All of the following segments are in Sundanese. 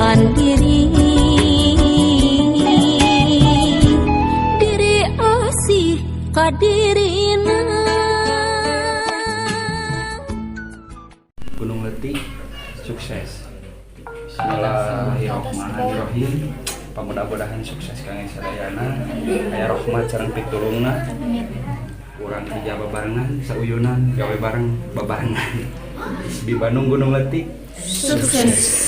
mandiri diri asih ka dirina. Gunung Leutik sukses. Bismillahirrahmanirrahim. Pamudah-mudahan sukses kangge sadayana. Aya rahmat sareng pitulungna. Urang kerja babarengan, sauyunan, gawe bareng babarengan. ISBI Bandung Gunung Leutik sukses.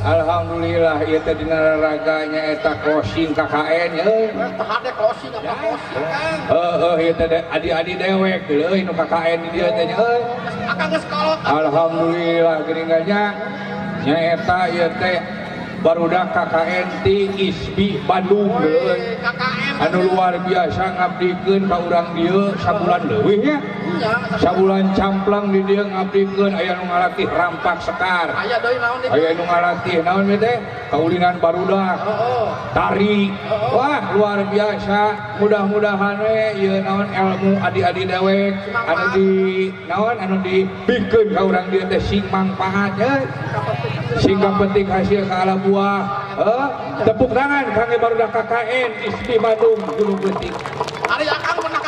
Alhamdulillah ieu teh dina raraganya eta closing KKN euy. Tah ade closing apa closing Kang? Heueuh ieu teh adi-adi dewek euy nu KKN di dieu teh euy. Akang geus kolot. Alhamdulillah geuning nya nyaeta ieu teh barudak KKN ti ISBI Bandung euy. KKN anu luar biasa ngabdikeun ka urang dieu sabulan leuwih nya. Sabulan camplang di dieu ngabdikeun aya nu ngalatih rampak sekar. Aya deui naon deui? Aya nu ngalatih naon we teh? Kaulinan barudak. Tari. Wah, luar biasa. Mudah-mudahan we ieu naon ilmu adi-adi dewek anu di naon anu dibikeun ka urang dieu teh sing mangpaat euy. Sing kapenting hasil ka ala buah. Heuh, tepuk tangan kangge barudak KKN ISBI Bandung Gunung Leutik. Ari akang pernah